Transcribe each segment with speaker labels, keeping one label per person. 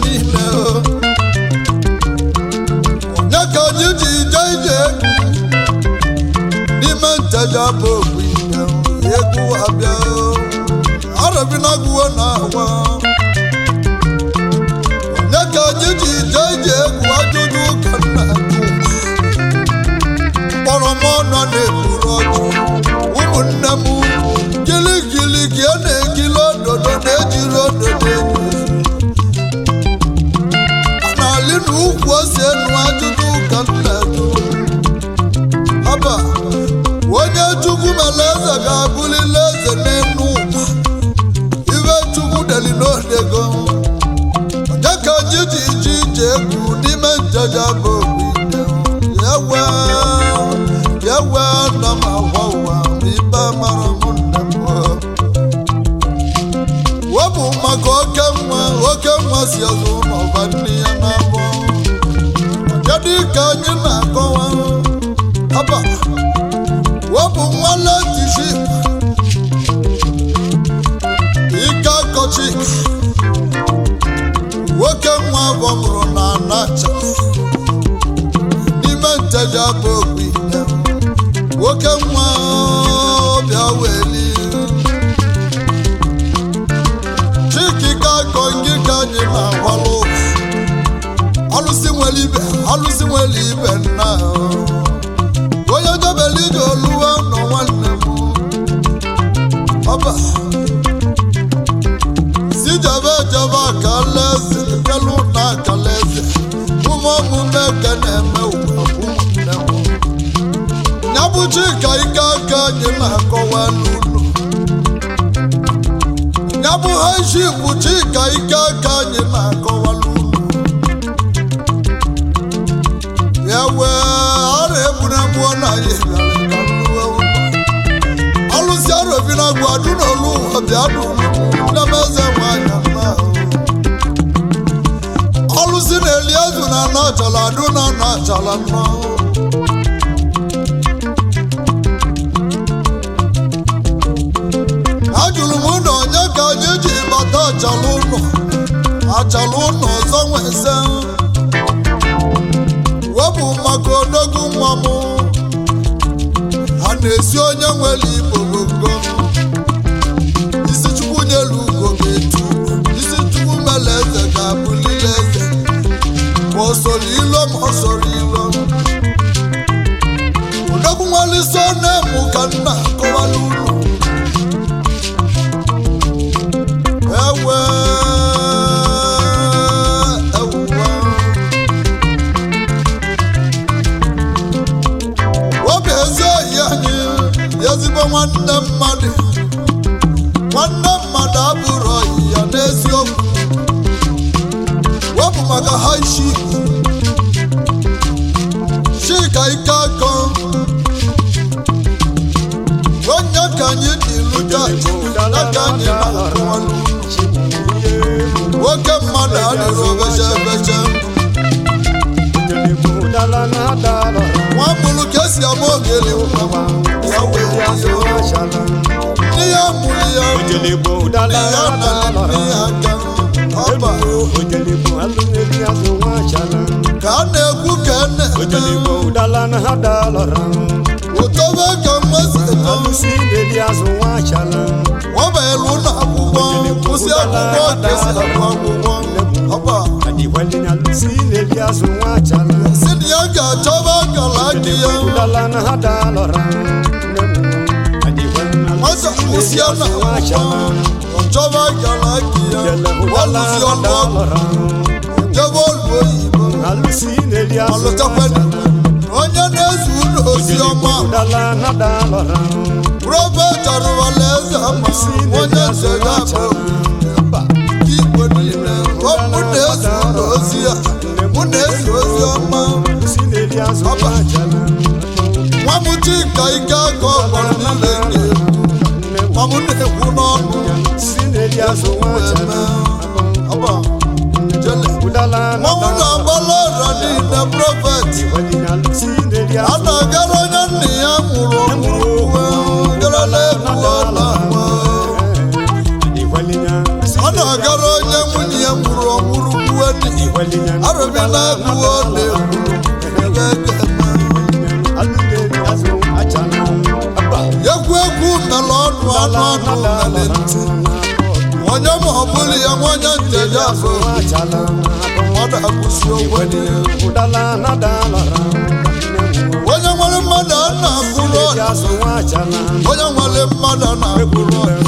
Speaker 1: niile. Onye ka anyị ji je ije egwu n'ime nteja bụ okwu ike egwu abịa arabinagwuo na agwa. Onye ka anyị ji je ije egwu? Ajụjụ ka nna jụ mkpọrọ m ọnụ na-eburu ọjụ. Ụmụnne m, giligili ka a na-ekili ododo na-ejiri ododo egwu a na-alị na ukwu ose enu. Ajụjụ ka nna jụ haba. Onye Chukwu mere eze ga-abụlili eze n'elu ụwa. Ibe Chukwu deli n'odego. Onye ka anyị ji ji ije egwu n'ime njeje bụ ewe ewe na m agwa ụwa ma ibe mara m nne m. Wepụ maka oke nwa, oke nwa si azụ n'ọba nne ya n'afọ. Kedu ka anyị na-akọwa haba? Wepụ nwa letiship ike akọchi nwoke nwa afọ mụrụ na anacha n'ime nteja bụ okwu ike nwoke nwa bịa weli chikike akọ ngị ka anyị na-agwalụ alụsị nwere ibe, alụsị nwere ibe nna onye jebele ije oluwa nọ. Nwanne m, ọba si jebe jebe akalaeze kelu na akalaeze ụmụ omume ka na-eme ụwa. Ụmụnne m, ya bụ Chika ike aka anyị na-akọwa n'ụlọ ya bụ haiship. Chika ike aka anyị na-akọwa n'ụlọ ya wee ara egbunegbuo na anyị bịara ka nnuwe ụlọ alụsị arobinagwu adụ n'olu ụwa bịa nụ eze nwanyị mma. Alụsị na-eli ezu na ana achala adụ na ana achala nnọọ. Ajụrụ m na onye ka anyị ji bata achala ụlọ, achala ụlọ ọzọ nweze. Wepụ maka odogwu nwa m a na-esi onye nwere igbo gongo isi. Chukwu nyelu ugo ga-etu isi. Chukwu mere eze ga-abụlile eze, ma ọ sọrọ ilo ma ọ sọrọ ilo. Odogwu nwere isi ọ na-emu ka nna akọwala ulu ewe ewuwe. Obi ezi oyi anyị, ezigbo nwanne mmadụ, nwanne mmadụ abụrụ oyi ya n'eziokwu. Wepụ maka high chief Chika ike akọ onye ka anyị ji lụta ya ka anyị na-akọwa n'ụlọ. Nwoke mmadụ adịrị obeche ebeche. Nwa mụrụ ka esi ama ogele nwa ya wee nne ya mụrụ ya, nne ya nara nne ya aka ọba ka a na-ekwu ka a na-eme ụtọbe ka nwa si eto. Ọ banyere ụlọ akwụkwọ, kwụsị akwụkwọ ka esi agụ akwụkwọ ọba si na ya ga-achọba akara aka ya. Nwata kwụsịa na akwụkwọ, ọ chọba akara aka ya, ọ lụsi ọlụ ọgwụ, jebe ọlụ oyibo, ọlụtakwa onye na-ezi ụlọ ozi ọma. Prophet arụwala eze ama onye nze ya bụ mba igwe niile. Ọ mụ na-ezi ụlọ ozi ya, mụ na-ezi ozi ọma. Ọba nwa m Chika ike aka ọgbara niile ga-ekwu nwa m na-ekwu n'ọnụ eme. Ọba jele nwa m na-agbala ọra niile. Prophet a na-agara onye nna ya nwụrụ ọnwụrụ garala ebuo na ọ na-agara onye nwunye ya nwụrụ ọnwụrụ kwuwe. Arụbi na-agụwo na-ekwu ebe ga-eme. Egwu egwu mere ọnụ anụ ọnụ mere ntị. Onye ma ọ bụrụ ya nwanye njeje afọ mmadụ akwụsị okwe. Onye nwere mmadụ a na-akwụrụ ọnụ. Onye nwere mmadụ a na-akwụrụ ọnụ.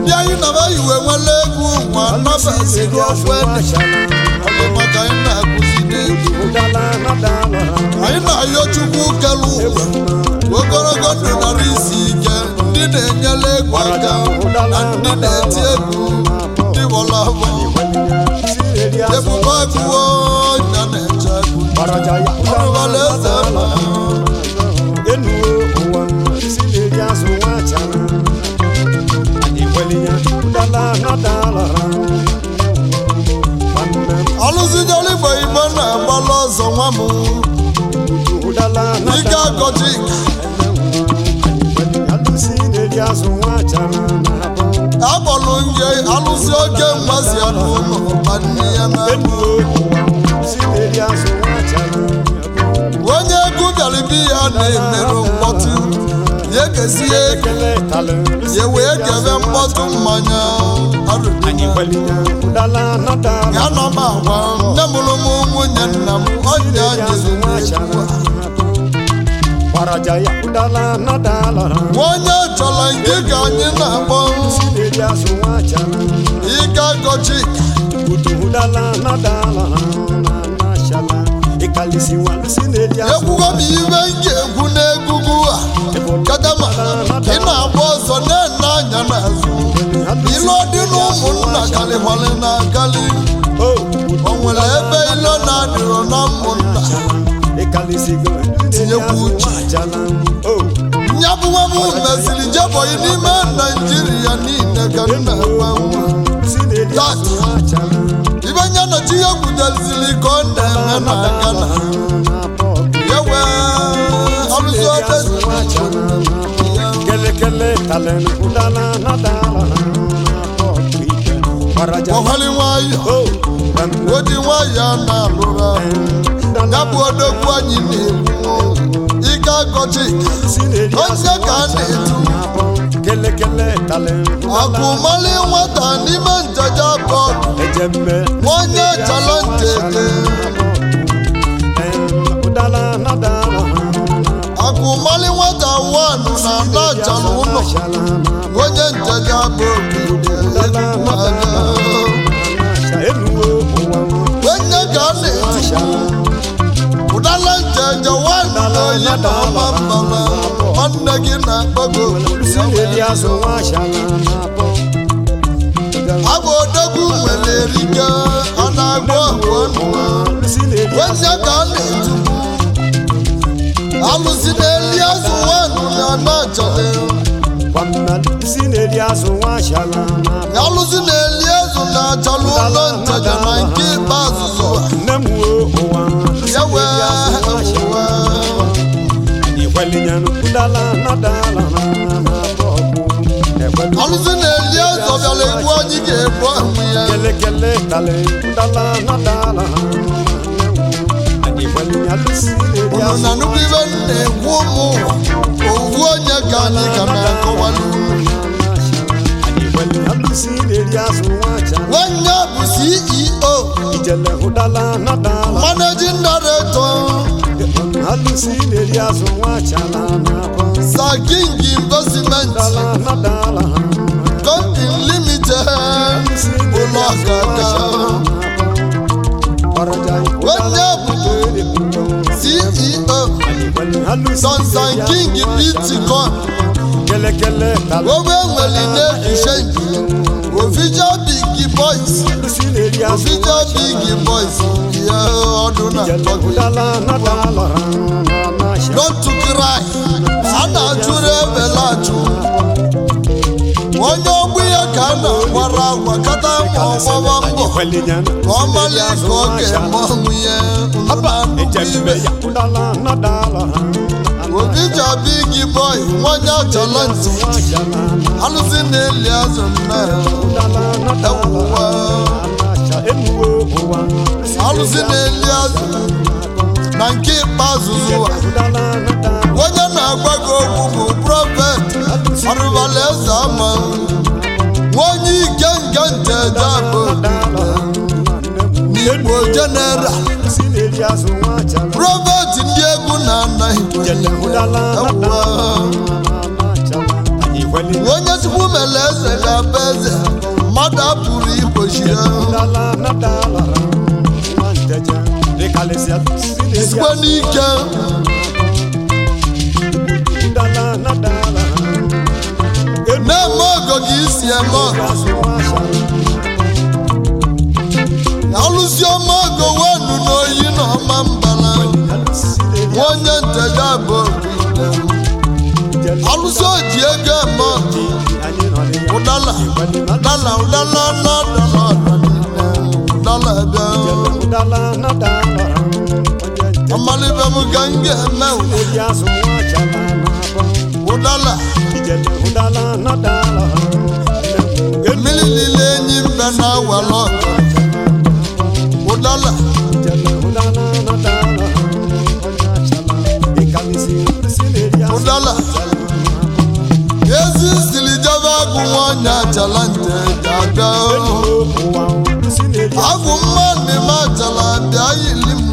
Speaker 1: Ndị anyị naba iwe nwere egwu nwa nabaziri okwe. Ọ bụ maka anyị na-akụzi n'egwu. Anyị na-ayọ Chukwu kere ụwa ogologo ndụ nara isi ike, ndị na-enyere egwu aka na ndị na-eti egwu, ndị bọla abụ ebube agụwo ya na-eche egwu ọrụbala eze mma. Alụzijala igbo igbo na-agbala ọzọ nwa m ike agọchi. Agbọlụ nje alụsị oke mgbazi ya n'ụlọ ma nne ya na onye egwu bịara bi ya na-emerụ mkpọtụ ya egesi ya ego ya wee gebe mkpọtụ mmanya ya na m agwa nne mụrụ m nwunye nna m ọnya jiri onye chọrọ nke ka anyị na-akpọ ike agọchi. Ekwugo m ibe m ga-ekwu n'egugu a kadama ị na-agba ọsọ na-ene anya n'azụ ilo dị n'ụmụnna kalịkwalị na akali o nwere ebe ilo na-adịrọ na ụmụnna. Tinyekwu uche nyabụnwa m mesịrị jebọyị n'ime Naijiria niile ka m na-agba nwa tata ibe nye na chi ya gwudezili ka ọ na-eme na Ghana ya wee alụsị obe ọhali nwayọ oji nwayọ na-alụra ya bụ odogwu anyị na-ekwu ike agọchi onye ka a na-etu akụmali nwata n'ime njaja bọọlụ onye chala njeje akụmali nwata wanụ na nachala ụlọ onye njaja bọọlụ onye ka a na-etu ụdala njeje wanụ oyi na ọma mbala nwanne gị na-akpọgo. Abụ odogwu nwere erike ọ na-agba ọgụ ọnụ onye ka a na-etukwu alụsị na-eli azụ nwanụ na na-achọghị alụsị na-eli azụ na-achalụ ụlọ nchaja na nke ikpeazụ zụwa ya wee alụsị na-eli azụ bịara egbu anyị ga-egbu ahụ ya. Unu na nnukwu ibe m na-ekwu ụmụ ụwa owu onye ka anyị ka na-akọwalụ unu. Nwanne bụ CEO, managing director, Sir King Investment Company Limited, ụlọ ọkaka. Nwanne bụ CEO, Sunshine King Bitcoin owó nwere na-ekpuchi official big boys, official big boys ya ọdụ na don't to cry a na-achụrụ ebele achụ onye ọgbụ ya ka a na-agbara agwa kata ma ọgbọwa mbọ ka ọ mara ka ọ ga-eme ọnwụ ya ibe. Obija big boy nwanye achọla ntị alụsị na-eli azụ nna ewuwa. Alụsị na-eli azụ na nke ikpeazụ zụwa. Onye na-agwa gị okwu bụ prophet Arụbala eze ama, onye ike nke njeje bụ n'Igbo general, prophet ndị egwu na-ana Igbo. Onye Chukwu mere eze ga-abụ eze, mmadụ apụrụ igbochi ya. Sikwe n'ike na-eme ọgọ ka isi eme ọgọ. Alụsị ọma ọgọ wenu n'oyi na ọma mbala, onye nteja bụ alụsị oji ego eme ọgọ. Ụdala ụdala ụdala na dala ụdala bịa amalibe m ka m ga-eme ụdala. Mmiri niile enyi mbe na-awala ọgọ ụdala. Ụdala ezi siri jebe agụ nwanyị achala nte ga-abịa agụ mmadụ m achala bịa yili m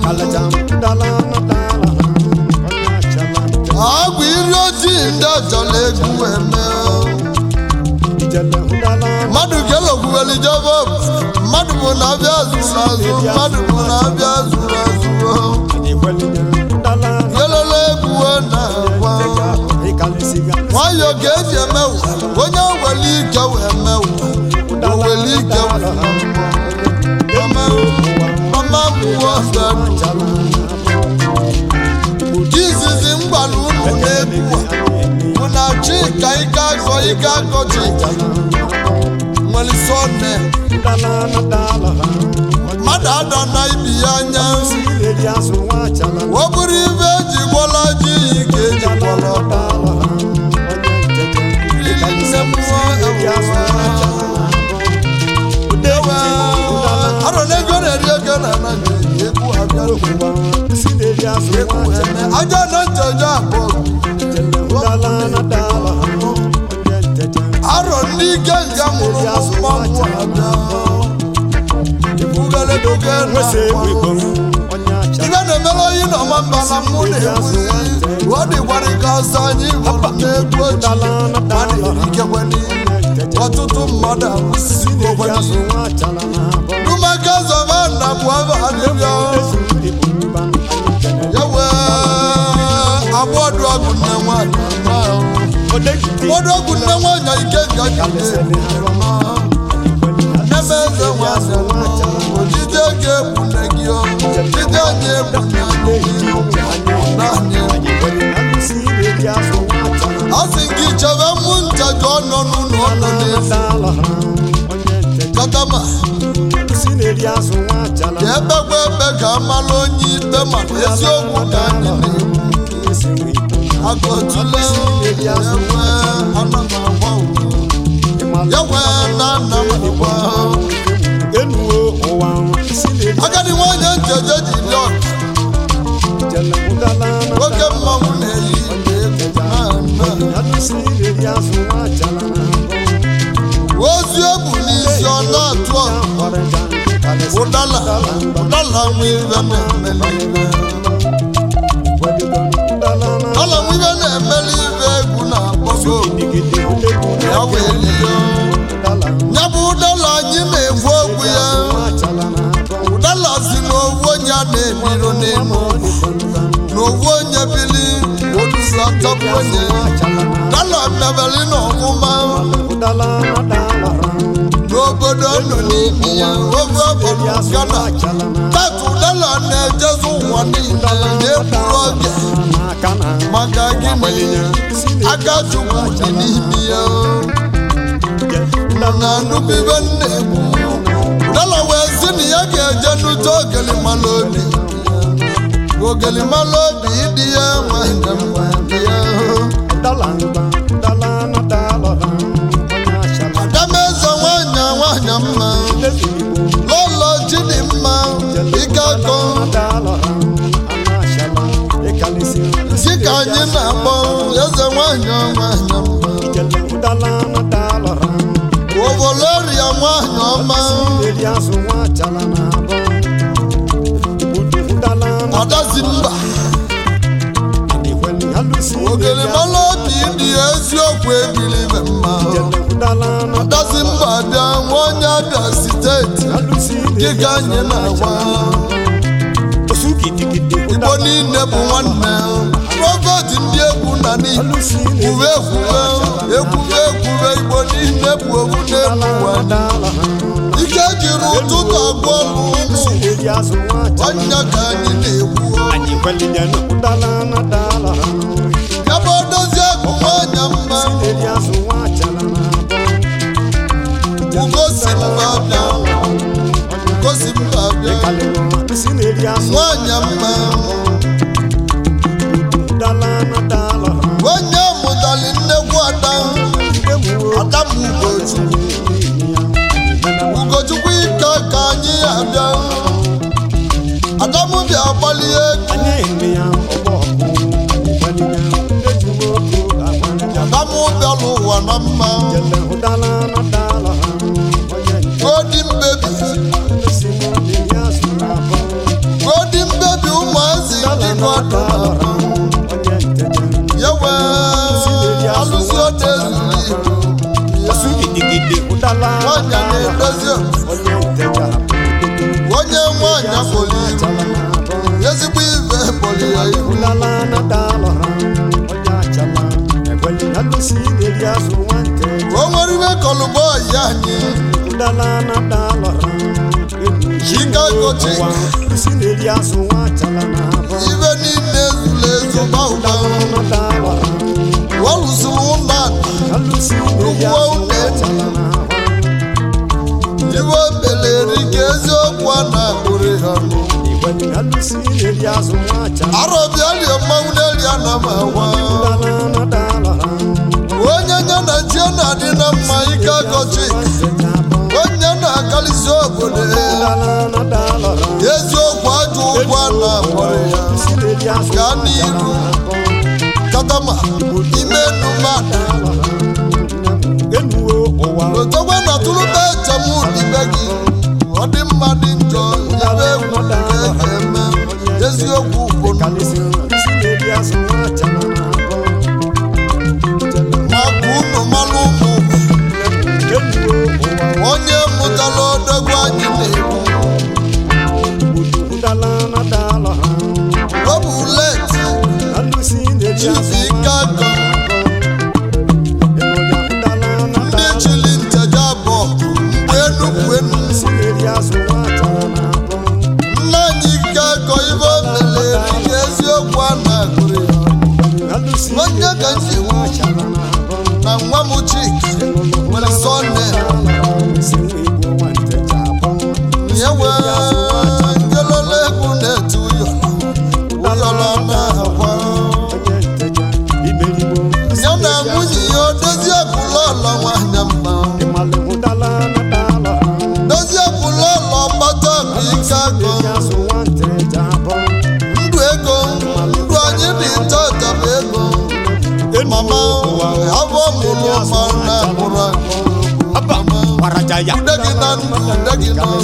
Speaker 1: agụ iri ojii ndị achala egwu eme mmadụ kelokwuweli jebe mmadụ bụ na abịa zụrụ azụ, mmadụ bụ na abịa zụrụ azụ. Kelele egwu na-agwa nwayọ ka eji emewu onye were ike wee mewu owere ike wee mama mụọ. Izizi mgbala unu na-egwu bụ na Chika ike akọ ike akọ Chika nwere sọne mmadụ ada na ibi ya anya. Ọ bụrụ ibe eji gwọla ji yi ka eji gwọla arọ na ego na-eri ego na na egwu abịa aja na njeje abụọ arọ ndị ike nga mụrụ mmanwụ abịa bugaledoge na ibe na-emere oyi na ọma mba na mụ na-egwuzi ọ dịkwara ka ọsọ anyị hụrụ n'egwu ochi ikekwe ọtụtụ mmadụ akwụsịgokwe dumaka zọba na bụ aba adịbịa ya wee agbọdụ ọgụ nne nwanyị agbọdụ ọgụ nne nwanyị ike nga jide neme eze nwanyị ojide ga-egbu nne gị ojide anyị egbu nne gị a sị gị chebe mụ ncheju ọnọ n'ụlọ ọnọ n'efu katama ka ebekwa ebe ka amala onye ikpe mana eziokwu ka anyị na-ekwu akọtule ekwe anamagwa ya wee na anamagwa. Agadi nwanyị njeje ji dị ọka oke mmanwụ na-eyi ozu ebu n'isi ọ na-atụ ụdala ụdala nwa ibe na-emeli ibe ụdala nwa ibe na-emeli ibe egwu na-akpọgo ya wee lie ya bụ ụdala anyị na-ekwu okwu ya. Ụdala si n'owu onye a na-ebiro n'elu n'owu onye bili odusatọpụ onye dala mmebeli na ọmụma n'obodo nọ n'ime ya oge obodo Ghana tatu ụdala na-ejezu ụwa niile na-ekwuru oge maka gịnị aka Chukwu dị n'ime ya na nnukwu nna-ekwu. Ụdala wee sị na ya ga-eje n'ute ogelimala obi ogelimala obi ịdị ya nwanyị ya. Adameze nwanyị nwanyị mma lọlọ Chidimma ike Adazi mba ogele mala obi ndị eziokwu ebili ibe mma. Adazi mba bịa, nwa onye Abịa Steeti gị ka anyị na-agwa. Igbo niile bụ nwanne. Prophet ndị egwu na n'Igbo kwube, ekwube, ekwube, ekwube. Igbo niile bụ owu na-egwu nwanne. Ike jiri ụtụtụ agwọ ọlụ ụmụ ọnya ka anyị na-ekwu. Ya bụ odozi akụ nwanyị mma. Ugosi mba bịa, ugosi mba bịa, nwanyị mma. Onye mụtali nnekwu ada, ada m Ugochukwu, Ugochukwu ike ka anyị abịa. Adamu bịa gbalie egwu. Adamu bịara ụwa na mma. Golden baby, golden baby, ụmụazị ndị gọdụ ya wee alụsị ọdụ ezuru Igbo. Nwanyị na-edozi onye nwanyị kpọrọ ihu, ezigbo ibe kpọrọ ya ihu. O nwere ibe kọlụbọ ya anyị Chicago Chick. Ibe niile zuru ezu gbawụgba ọ lụsiri ụlọ ugwu ụlọ. Iwe meleri ka eziokwu a na-akpụrụ ha ọnụ. Arọbịa lie mmanwụ n'eli ana m agwa onye nye na nche na-adị na mma. Ike akọchi onye na-akalịsi obodo, eziokwu ajọ ụgwọ a na-akpọrọ ya. Gaa n'iru katama ime enumada otogwa na tụrụba echem ibe gị ọ dị mma dị njọ ebe egwu ka e ga-eme eziokwu bụ ndụ. Maka unu malụ ụmụ onye mụtara odogwu anyị na-ekwu. Ọ bụ late Chief Ike-Akọ, ndị chili nteje abụọ mgbe enukwu enu. Nna anyị Ike-Akọ, ibe o mere erike eziokwu a na-agụrụ ya onye ka nji na nwa m Chika nwere sọne ya wee njelele egwu na-eti ụyọrọ ụyọrọ na-akwa ya na nwunye ya odozi ekwulọlọ nwanyị mma, dozie ekwulọlọ mgbata bụ Ike-Akọ. Ndụ ego, ndụ anyị dị tata bụ ego mama afọ mụrụ ma na mụrụ
Speaker 2: Warajaya.
Speaker 1: Ude gị na ndụ, ude gị na ndụ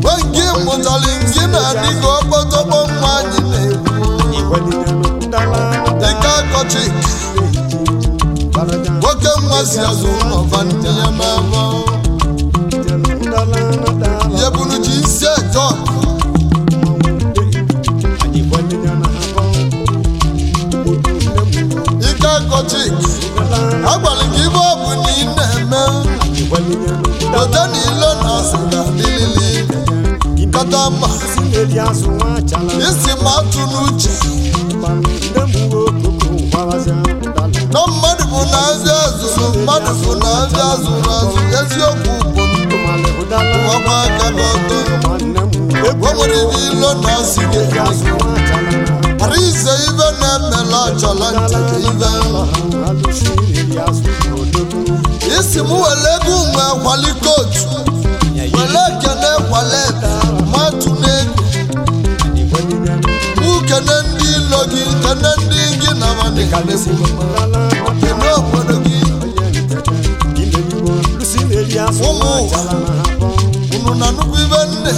Speaker 1: nwe nke mụtara nke na-adị ka ọkpọtọkpọ nwa anyị na-ekwu. Ike-Akọ Chika, nwoke nwa si azụ ụlọ ndị ya n'afọ ya buru ji isi eje ọkụ. Ike-Akọ Chika, agwara gị ibe ọ bụ na ị na-eme weta na ilo na asị ga-adịlili katama isi ma atụ n'uche na mmadụ bụ na azụ azụrụ, mmadụ bụ na azụ azụrụ azụ. Eziokwu bụ ndụ gwakwa aka n'ọtọ. O nwere ibe ilo na asị ga-eme ghara ize ibe na-emela achala ntete ibe isi m were ego nwe kwali kootu were ekene kwale matụ n'ego mụ kene ndị ilo gị, kene ndị gị na kene obodo gị. Ụmụ ụwa. Unu na nnukwu ibe nne.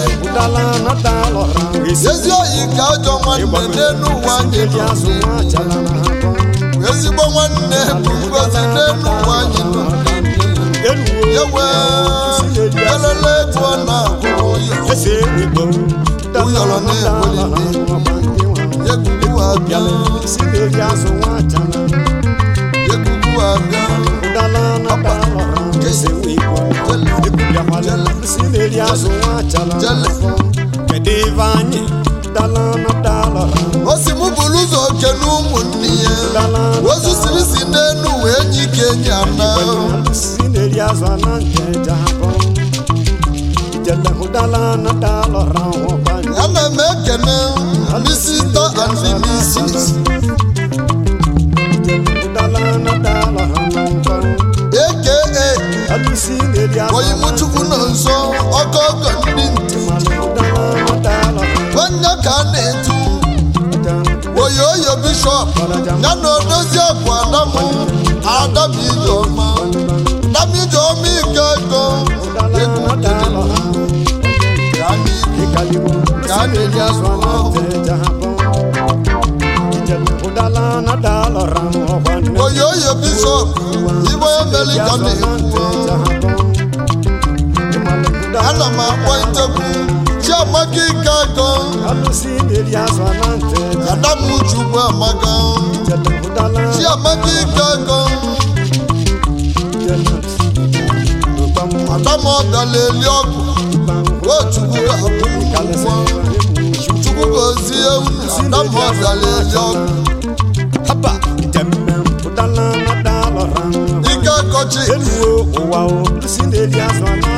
Speaker 1: Ezi oyi ka ajọ nwanne n'elu ụwa anyị nọ. Ezigbo nwanne bụ ngozi n'elu ụwa anyị nọ. Yewe elele etu ọ na-agụ ya. Ụyọrọ na-ewelite. Egwugwu abịa. Egwugwu abịa. O si mụ buru ụzọ kene ụmụnne ya. Ozu siri si n'elu wee nye ike enyi ana. Ana m ekene Mr. and Mrs. aka Oyimuchukwu nọ nso ọkọ ọgọ ndị ntị. Nwanne ka a na-etu Oyoyo Bishọp ya na odozi akwa Adamu Adamu Ijeọma Adamu Ijeọma ike ego egwu ka a na-eri azụ. Oyoyo Bishọp ibe emeli ka na-ekwu. Ana m akpọ nchekwu Chiamaka ike ego Adamu Chukwu Amaka Chiamaka ike ego Adamu ọbịala eli ọgwụ o Chukwu ga-akwụ ụgwọ. Chukwu gozie unu. Adamu ọbịala eli ọgwụ ike akọchi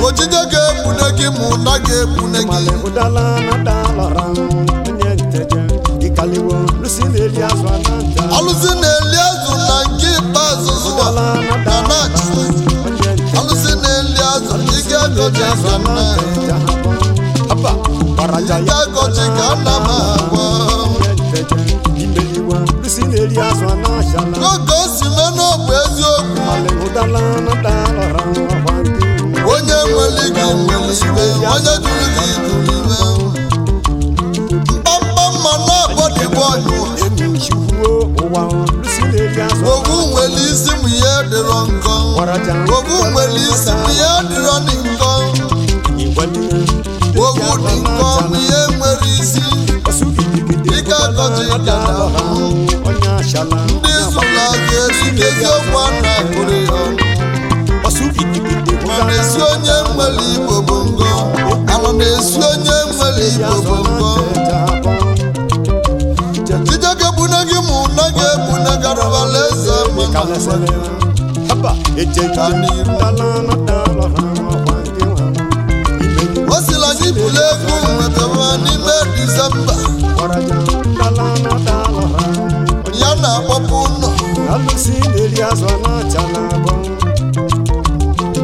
Speaker 1: ojide ga-egbune gị ma ụna ga-egbune gị. Alụsị na-eli azụ na nke ikpeazụ zụwa na nachi. Alụsị na-eli azụ ike akọchi ka nna ike akọchi ka nna m agwa. N'oge o si mee n'ọbụ eziokwu. Onye nwere gị nwere ibe, onye jụrụ gị jụrụ ibe. Mkpamkpa mma na-akpọ dịbọ ọnyụ. Ogwu nwere isi m ya dịrọ nkọ. Ogwu nwere isi m ya dịrọ nkọ. Ogwu dị nkọ m ya nwere isi. Ike akọchi ka na-ahụ. Ndị zụrụ azụ erike eziokwu a na-akụrụ ya ọnụ. Ma na-esi onye nwere Igbo bụ ngọ. Ala na-esi onye nwere Igbo bụ ngọ. Jide ga-egbune gị ma ụna ga-egbune garụbala eze mana. O sila anyị buru egwu nwetara n'ime Disemba. Ya na-akpọpụ ụlọ.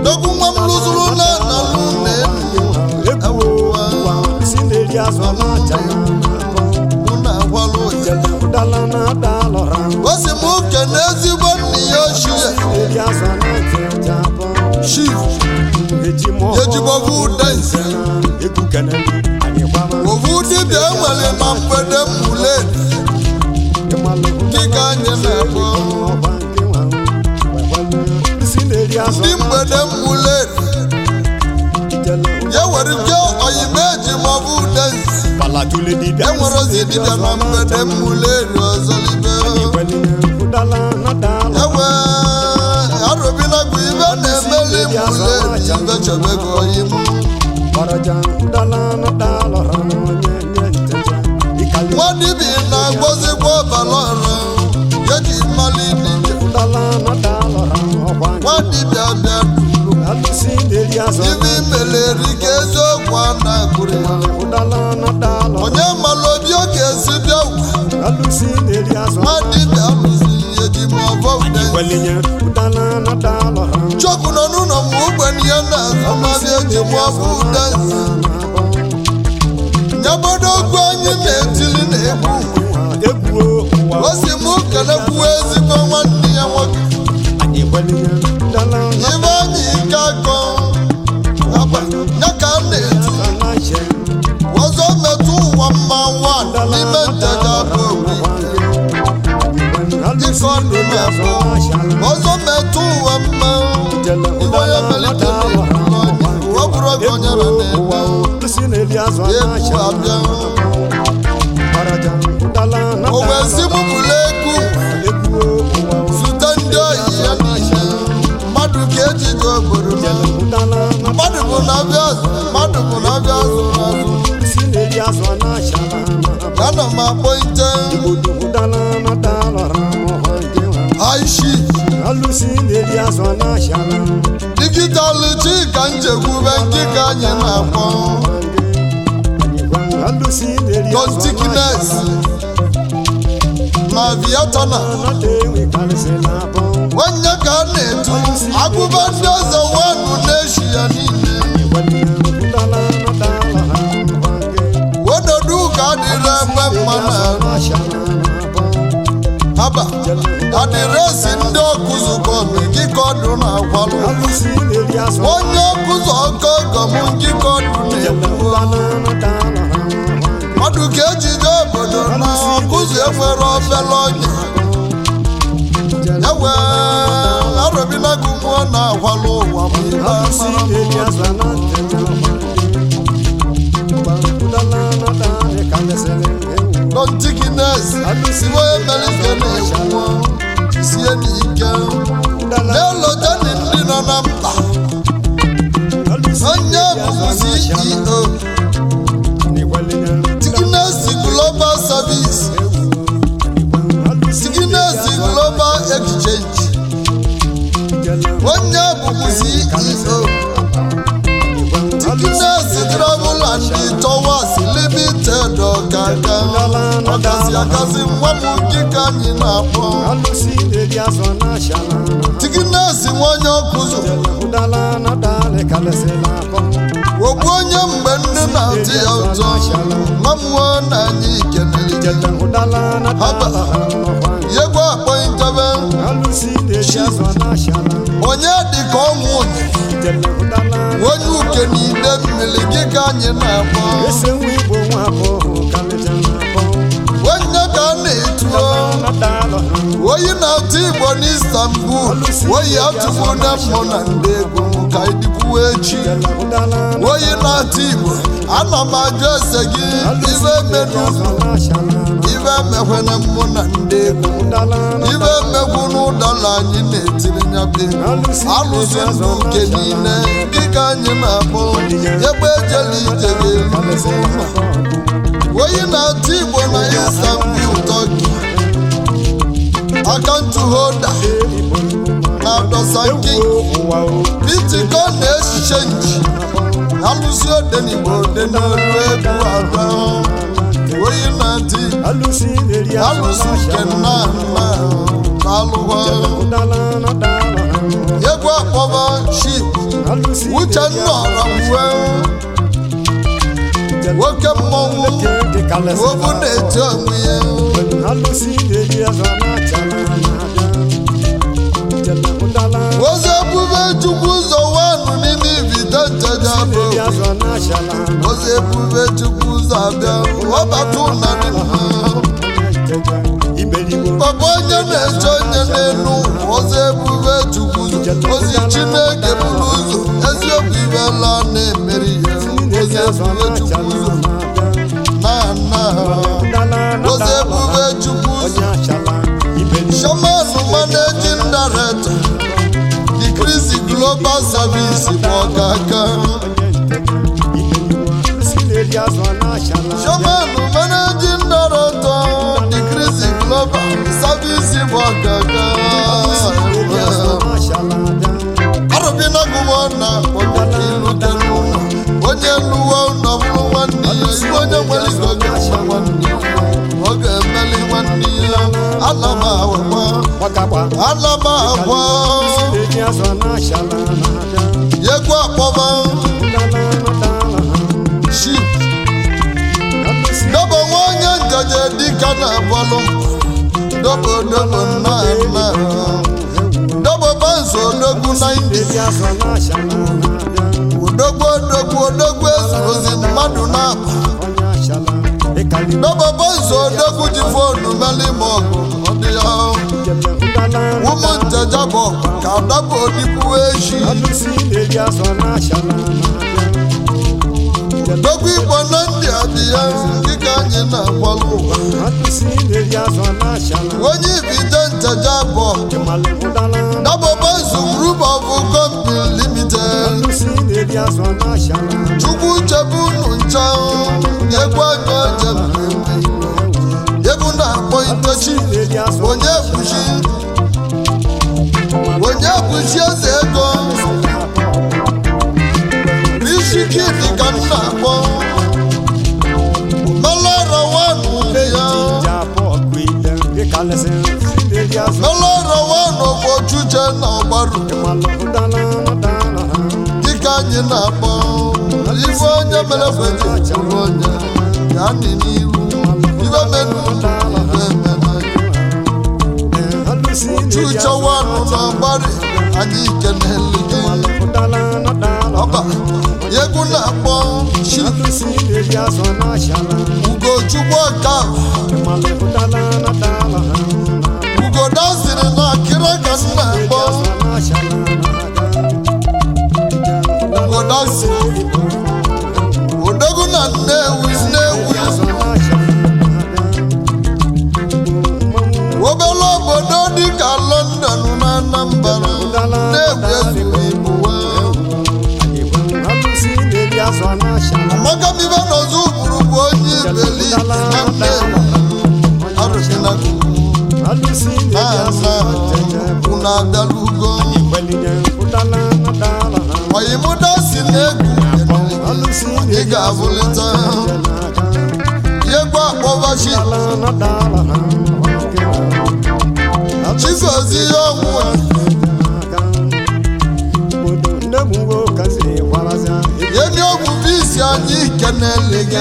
Speaker 1: Dogwu nwa m lụzuru na na n'ụlọ elu. Mụ na-agwalụ ya. O si m kene ezigbo nna ya ochie. Chief Ejibọbụ Udenze. Ovu dibịa enwere na mgbede mmule dịka anyị na-akpọ. Ndị mgbede mmule ya nwere ike oyime Ejibọbụ Udenze. Enwere ozi dibịa na mgbede mmule ọzọ libe. Ewe arụbinagụ ibe na-emeli mmule ibe chebego oyimu. Nwa dibịa na-agwọzikwa ọbara ọrụ ya ji mmalị dibịa. Nwa dibịa bịa duru. Ibe imeleri ka eziokwu a na-agụrụ ya. Onye mara obi ọ ga-esi bịa ụwa. Nwa dibịa alụsị Ejimọbọ Udenze. Chọpụ nọ n'ụlọ m ogbenye ya na-azụ mmadụ Ejimọbọ Udenze. Nyabodo okwu anyị na-etili na-egwu. O si mụ kelekwuo ezigbo nwanne ya nwoke. Ibe anyị ike akọ. Agba ya ka a na-eti. Egwu abịa. O wee sị m bụla egwu zute ndị oyi ya niile. Mmadụ ka ejije obodo na mmadụ bụ na abịa azụ, mmadụ bụ na abịa azụ azụ. Ana m akpọ ite high chief digital Chika Njekwube nkịka anyị na-akpọ Don Thickness na Vietnam. Onye ka a na-etu agụba ndị ọzọ wanụ na-eshi ya niile. Ododu ka adịrị ebe mma na haba adịrịsị ndị ọkụzụkọ nkịka ọdụ na-akwalụ onye ọkụzụ ọkọ ọgọ m nkịka ọdụ na-ekwu. Mmadụ ka ejide obodo na ọkụzụ enwere obere ọnya ya wee arọbinagu mmụọ na-akwalụ ụwa m ibe mara m. Don Thickness siwe emelike na-ekwu jisie n'ike na-eloteni ndị nọ na mkpa. Onye bụbu CEO Thickness Global Service, Thickness Global Exchange. Onye bụbu CEO Thickness Travel and Tours Limited. Ọkaka ọkasị akasị nwa m nkịka anyị na-akpọ Thickness nwanyị ọkụzụ ogbu onye mgbe nne na-atị ya ụtọ nwa m nwa na anyị kenere. Haba yegwu akpọintebe onye dị ka ọnwụ onye onye uke na ide mmiri gị ka anyị na-akpọ onye ka a na-etuo oyi na-atụ Igbo n'Istanbul, oyi atụfu na mmụ na ndị egwu ka ịdịkwuo echi. Oyi na-atụ Igbo, ana m ajụ ese gị ibe menu ibe mekwena mmụ na ndị egwu ibe emekwu n'ụdala anyị na-etiri nyabe alụsị ndụ nke niile dịka anyị na-akpọ egbe ejela ije ga-eru. Oyi na-atụ Igbo na Istanbul, Turkey, account holder na Dawson King Bitcoin Exchange, alụsị odenigbo odenolu egwu ada oyi na-atụ Igbo alụsị nke nna nna alụwa egwu akpọba ship Uchenna Ọramwe nwoke mmọnwụ obu na-eti onwe ya. Ozi ebube Chukwu ụzọ wanụ n'ime ibite ncheja bụ ozi ebube Chukwu ụzọ abịa ọbata ụna dị mma. Papa onye na-eche onye n'elu ụwa, ozi ebube Chukwu ụzọ ozi Chineke buru ụzọ eziokwu ibela na-emeri ya ozi ebube Chukwu ụzọ na na ozi ebube Chukwu ụzọ. Shaman managing director the Christ Global Service bụ ọkaka. Shaman managing director the Christ Global Service bụ ọkaka. Arụbinagụmọ na ọdịnihu onye lụwa ụlọ bụrụ nwanne ya iwe onye nwere ike ọ ga-enwe nwanne ya ọ ga-emeli nwanne ya. Ana m awakwa ana m akwa egwu akpọba ship dobo nwa onye njeje dịka na-agbalụ dobo dobo nna nna dobo banso odogwu 90 odogwu odogwu odogwu ezurozi mmadụ na-akpa dobo banso odogwu ji foonu meli ma ọgụ ọ dị ya ụmụ njeje bụ ka adaba odikwu echi. Odogwu Igbo na ndị abịa dịka anyị na-agbalụ ụwa. Onye ibido nteja bụ Dabobozu Group of Company Limited. Chukwu chebe unu ncha, egwu anya oje egwu na-akpọ itechi. Onye kpuchi, onye kpuchi eze ego Rishikidi ka m na-akpọ Melora wanu ya. Melora wanu bụ ochuche na ọgbaru dịka anyị na-akpọ ife onye mere feji bụrụ onye ya nị n'iru ife menu ife mena ochuche wanu na ọgbaru anyị kenele gị ọba egwu na-akpọ Chief Ugochukwu Ọka Ugo dasịrị na akịrị ka m na-akpọ Ugo dasịrị Odogwu na Nnewi Nnewi obere obodo dịka London na Anambra Nnewi ezuru Igbo. Amaka mibe n'ọzọ ụkpụrụ bụ onye ibeli na Nnewi arụsịnago na unu abịalugo oyimuda si na-egwu ị ga-abụlite egwu akpọbachi Chigozie ọnwụ. Yeni ọgwụ bisi anyị kenele gị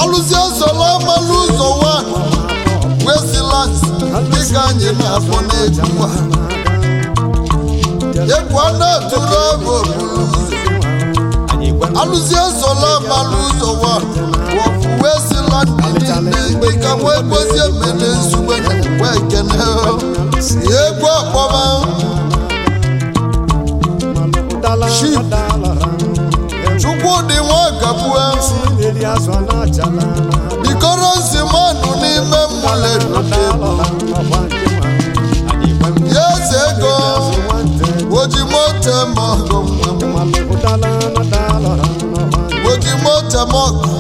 Speaker 1: alụzi esola amalụ ụzọ wan wesilas dịka anyị na-afọ n'egwu a egwu a na-atụrụ ebe okpuru alụzi esola amalụ ụzọ wan wọfụ wesiland niile dịka nwa egbozie mere nsugbe wee kene egwu akpọma Chief Chukwudị Nwakabue bikoro nsimanụ n'ime mmụlere ya eze ego ojimotemọgụ ojimotemọgụ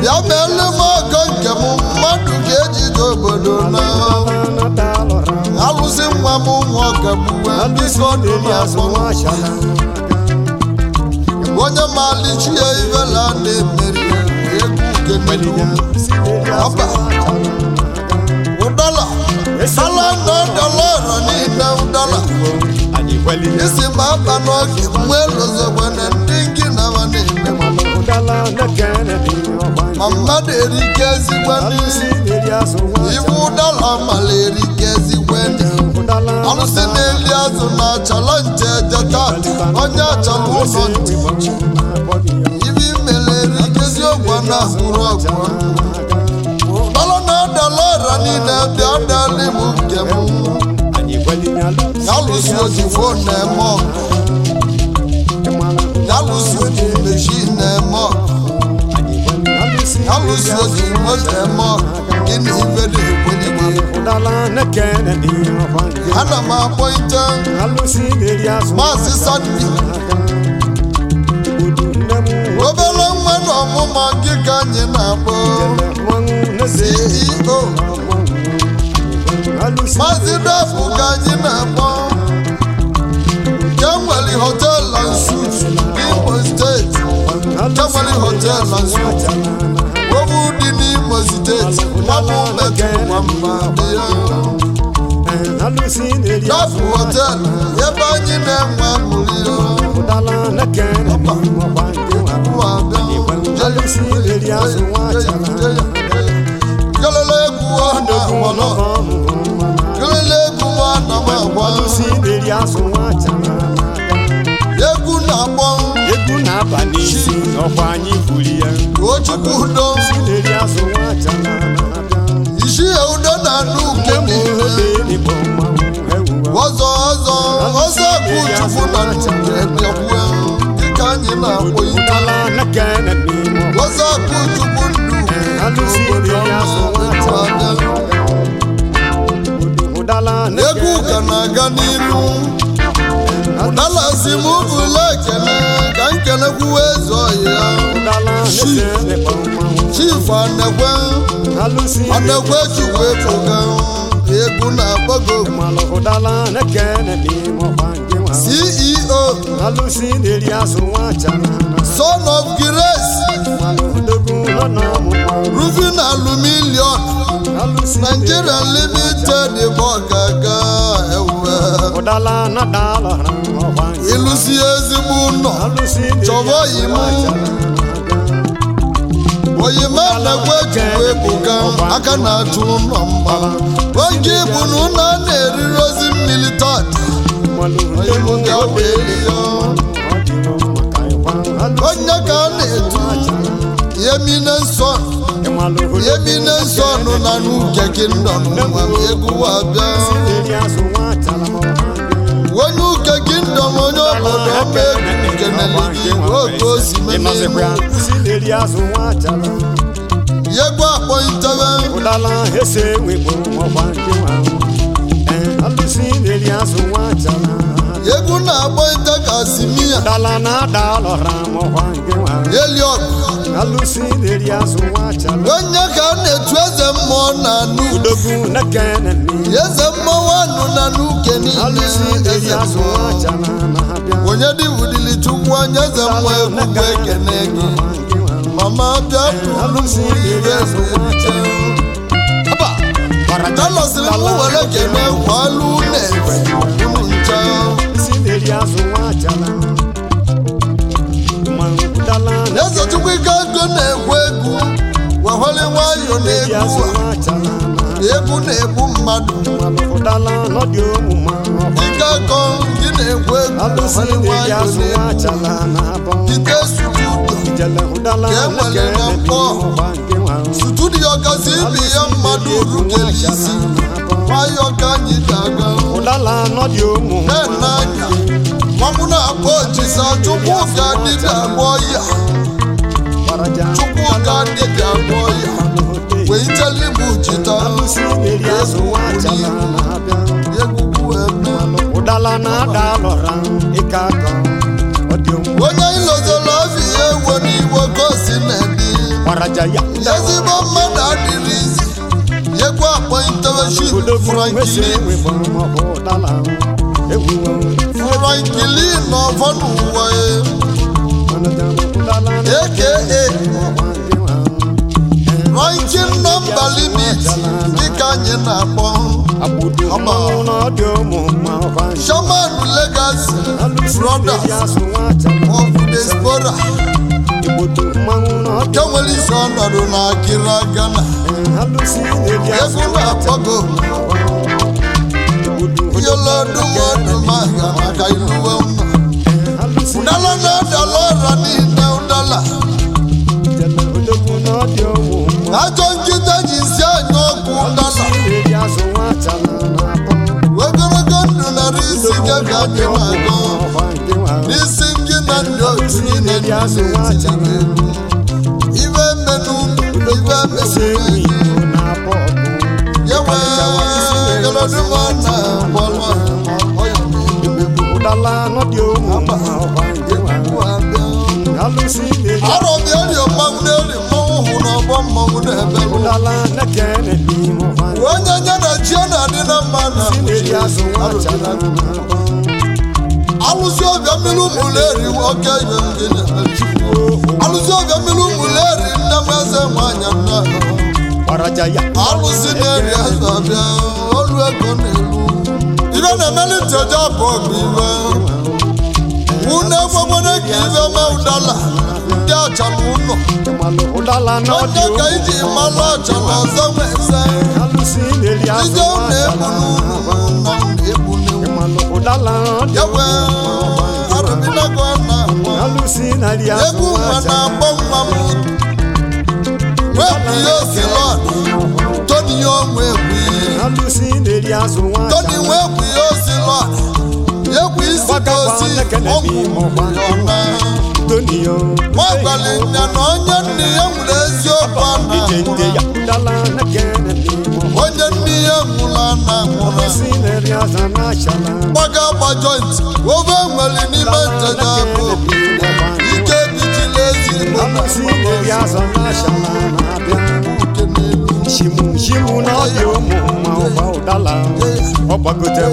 Speaker 1: ya meelu m ọgọ nke m mmadụ ga-ejide obodo na alụsị nwa m Nwakabue biko dị m akpọ onye malichi ya ivela na-emeri egwu kenelu ọba ụdala sala na dọlara niile ụdala isi ma aba n'oge mgbe lụzogbene ndị gị na ma na-eme ma mmadụ erike ezigbo ndị ibu ụdala mala erike ezigbo ndị alụsị na-eli azụ na achala nche jeta onye achala ụlọ ntị ibi mere erike eziokwu na ahụrụ ọgwụ ụdala na adala ọra niile bịa dali m nke m alụsị ojifo na-eme ọgụ alụsị oji mechi na-eme ọgụ alụsị oji moto eme ọgụ gịnị ife na-ekwenye ana m akpọ ite Maazị Sandi obere nwa na ọmụma gị ka anyị na-akpọ CEO Maazị Dapụ ka anyị na-akpọ Kenweli Hotel and Suites Imo Steeti Kenweli Hotel and Suites obu dị n'Imo Steeti nwanne metụrụ nwamba dị ya Dapụ Hotel ebe anyị na-enwe aṅụrị Kelele egwu ọ na-agbalọ kelele egwu ọ na-agba egwu na-akpọ
Speaker 2: Egwu na-aba n'isi ọkwa anyị buru ya.
Speaker 1: Ochukwu udo
Speaker 2: Na-eri azụ nwacha na na-abịa.
Speaker 1: isi ya udo na anụ uke niile
Speaker 2: Igbo mmanwụ ewuwa.
Speaker 1: ọzọ ọzọ ọzọ bụ Chukwu na n'uke bịakwue dịka anyị na-akpọ ite.
Speaker 2: Ụdala nekene n'ime ọkwa.
Speaker 1: Wozakụ Chukwu ndụ
Speaker 2: Alụsị
Speaker 1: obodo
Speaker 2: na-eri
Speaker 1: ọma
Speaker 2: azụ
Speaker 1: egwu
Speaker 2: nwata.
Speaker 1: abịa.
Speaker 2: Ụdala
Speaker 1: Egwu ka na-aga n'iru. Ụdala si m bụla ekele ka nkelekwuwe eze ọhịa.
Speaker 2: Ụdala nekene kpọmkpọm.
Speaker 1: Chief Anekwe,
Speaker 2: Alụsị
Speaker 1: Anekwe Chukwu ebuka, egwu na-agbago.
Speaker 2: Malụ ụdala nekene n'ime ọkwa nke nwa.
Speaker 1: CEO,
Speaker 2: Alụsị na-eri azụ nwata.
Speaker 1: Son of Grace,
Speaker 2: Malụ odogwu nọ n'ọmụmụ.
Speaker 1: Roofing Aluminium
Speaker 2: Alụsị
Speaker 1: Nigeria Limited bụ ọgaga ewe.
Speaker 2: Ụdala na-adala ọkwa nke nwa.
Speaker 1: Ịlụsi ezigbo ụlọ,
Speaker 2: Alụsị na-eri
Speaker 1: chọba
Speaker 2: azụ
Speaker 1: oyimu.
Speaker 2: nwata.
Speaker 1: Oyime Anekwe Chukwu ebuka, aka na-achụ ụlọ mma. Oge ịbụ na ụlọ a na-eriri ozi mmiri tata.
Speaker 2: Malụ
Speaker 1: Oyimụ
Speaker 2: odogwu
Speaker 1: ga-awa elu ya.
Speaker 2: ọ dị maka ịkwa.
Speaker 1: Onye ka a na-etu Yemine Son, Yemine Son na n'Uke Kingdom nwa m egwu abịa. Onye Uke Kingdom, onye obodo ọma egwu kenele gị oge osi meme. Yegwu akpọitebe.
Speaker 2: Ụdala ese nwekpo ọkwa nke nwa. Alụsị na-eri azụ nwachala.
Speaker 1: Egwu na-akpọite ka simia.
Speaker 2: Ụdala na-ada alọra m ọkwa nke nwa.
Speaker 1: Eliọk.
Speaker 2: Alụsị na-eri azụ nwachala.
Speaker 1: Onye ka a na-etu eze mmụọ na anụ.
Speaker 2: Odogwu nekene mi.
Speaker 1: Eze mmọnwụ anụ na n'uke niile.
Speaker 2: Alụsị na-eri
Speaker 1: Eze
Speaker 2: azụ
Speaker 1: mmụọ.
Speaker 2: nwachala na-abịa.
Speaker 1: Onye dị wulili Chukwu onye eze mmụọ egwu ekene gị. Mama bịa
Speaker 2: Alụsị
Speaker 1: tụrụ
Speaker 2: na-eri
Speaker 1: ibe
Speaker 2: azụ nwachala.
Speaker 1: Dalọsịrị m were kene kwalu na-efe unu ncha.
Speaker 2: Alụsị na-eri azụ nwachala. Ma ụdala
Speaker 1: Eze Chukwu ike ego na-ekwu egwu wehọrị nwayọ
Speaker 2: na-eri
Speaker 1: na-egwu
Speaker 2: azụ
Speaker 1: a.
Speaker 2: nwachala na-abịa.
Speaker 1: Egwu na-egbu mmadụ.
Speaker 2: Ụdala nọdị ụmụ
Speaker 1: Ike akọ gị na-ekwu egwu
Speaker 2: alụsị
Speaker 1: wehọrị
Speaker 2: na-eri
Speaker 1: nwayọ
Speaker 2: azụ
Speaker 1: na-egwu.
Speaker 2: nwachala na-abọ.
Speaker 1: Ike sutudo
Speaker 2: Ijele ụdala
Speaker 1: ka e nwere na mkpọ.
Speaker 2: ọkwa nke nwa.
Speaker 1: Sutudio kasị ibi ya mmadụ rugere isi. Nwayọ ka anyị ji aga.
Speaker 2: Ụdala nọdị ụmụ
Speaker 1: Na-ene anya nwanwụ na-akpọ ojisa Chukwu ka dibịa agwọ ya.
Speaker 2: gbaraja.
Speaker 1: Chukwu ka dibịa agwọ ya. Wee iteli m jita.
Speaker 2: Alụsị na-eri azụ nwachala na-abịa.
Speaker 1: Egwugwu eme.
Speaker 2: Ụdala na-ada alọra ịka aka ọ dị ụmụ
Speaker 1: Onye ilozolo obi ya ewo n'iwe ka o si na-ebi.
Speaker 2: gbaraja ya.
Speaker 1: Ezigbo mmadụ adịrị izi. Yegwu akpọinteweship
Speaker 2: Odogwu nwesị
Speaker 1: Franklin.
Speaker 2: nwekpọ ọkwa ụdala egwuwe.
Speaker 1: Franklin ọfọ n'ụwa ya.
Speaker 2: Ụdala
Speaker 1: AKA Ranking Number Limit dịka anyị na-akpọ.
Speaker 2: Agbụdo mmanwụ na ọ dị ụmụ mma ọkwa nke
Speaker 1: Shaman Legacy
Speaker 2: alụsị na-eri
Speaker 1: Brothers
Speaker 2: azụ nwachala.
Speaker 1: of Diaspora
Speaker 2: Igbodo mmanwụ na ọ dị
Speaker 1: nke nwere isi ọnọdụ na Akira Ghana.
Speaker 2: alụsị na-eri azụ
Speaker 1: Egwu na-akpọgo yolodumọdụmaga maka iluwe mma.
Speaker 2: alụsị
Speaker 1: Ụdala na-adala ọra niile ụdala.
Speaker 2: jele odogwu na ọ dị ụmụ mma.
Speaker 1: Ajọ nkịta ji si anya ọkụ ụdala.
Speaker 2: Alụsị na-eri azụ nwachala na-abọ.
Speaker 1: Ogologo ndụ narị isi gị ka anyị na-agọ.
Speaker 2: Ọkwa nke nwa.
Speaker 1: N'isi gị na ndị otu
Speaker 2: Alụsị
Speaker 1: niile
Speaker 2: na-eri azụ
Speaker 1: na-etiri
Speaker 2: nwachala.
Speaker 1: gị egwu. Ibe mmenụ, ibe
Speaker 2: Ese
Speaker 1: mmenụ.
Speaker 2: igbo na-abọ ọkụ.
Speaker 1: Yewe, yolodumọ na-agbọrọ.
Speaker 2: Ụdala nọ dị ụmụ mma ọkwa nke nwa. Alụsị na-eri
Speaker 1: Arọbịa eri mmanwụ na-eri mmanwụ hụ n'ọgbọ mmanwụ na-ebe lụ.
Speaker 2: ụdala nekene n'ime ọkwa nke
Speaker 1: Onye nye na chi na-adị na mma na
Speaker 2: Alụsị na-eri azụ nwachala na-abọ.
Speaker 1: Alụsị ọbịa mmiri ụmụleri oke ibe m gị na-eme Chukwu. Alụsị ọbịa mmiri ụmụleri nne m eze nwanyị nna.
Speaker 2: Gbaraja ya.
Speaker 1: Alụsị na-eri eze ọbịa olu ego na-elu. Ibe na-emeli nteja bụ ọgụ ibe. Unu ekwekwana ka ibe mee ụdala ndị achala ụlọ.
Speaker 2: Ịmalụ ụdala nọ dị
Speaker 1: Onye ka iji malụ achala ọzọ nweze.
Speaker 2: Alụsị na-eri azụ
Speaker 1: Ije unu egbu
Speaker 2: nwachala
Speaker 1: n'unu na unu egbu n'ewu.
Speaker 2: Ịmalụ ụdala nọ dị
Speaker 1: Yewe arụbinago na-akpọ.
Speaker 2: Alụsị na-eri azụ
Speaker 1: Egwu nwa
Speaker 2: nwachala
Speaker 1: na-akpọ nwa m. Wepụ ya osi lọd. Tony onwe egwu ihe.
Speaker 2: Alụsị na-eri azụ
Speaker 1: Tony
Speaker 2: nwachala
Speaker 1: wepụ ya osi lọd. Egwu isi ka osi ọgwụ ya ọna.
Speaker 2: Antonio.
Speaker 1: Nwa gwara nya na onye nne ya nwere eziokwu a
Speaker 2: Ije
Speaker 1: na-anwụrụ.
Speaker 2: nde ya ụdala na kene mi.
Speaker 1: Onye nne ya nwụrụ a na-anwụrụ.
Speaker 2: Alụsị na-eri azụ na-achala.
Speaker 1: Gbaga agba joint ofe nwere n'ime nteje bụ ike bichiri ezigbo na
Speaker 2: Alụsị na-eri azụ na-achala na-abịa.
Speaker 1: nke n'elu.
Speaker 2: Shimu shimu na ọ dị ụmụ mma ọgba ụdala. Ọ gbagote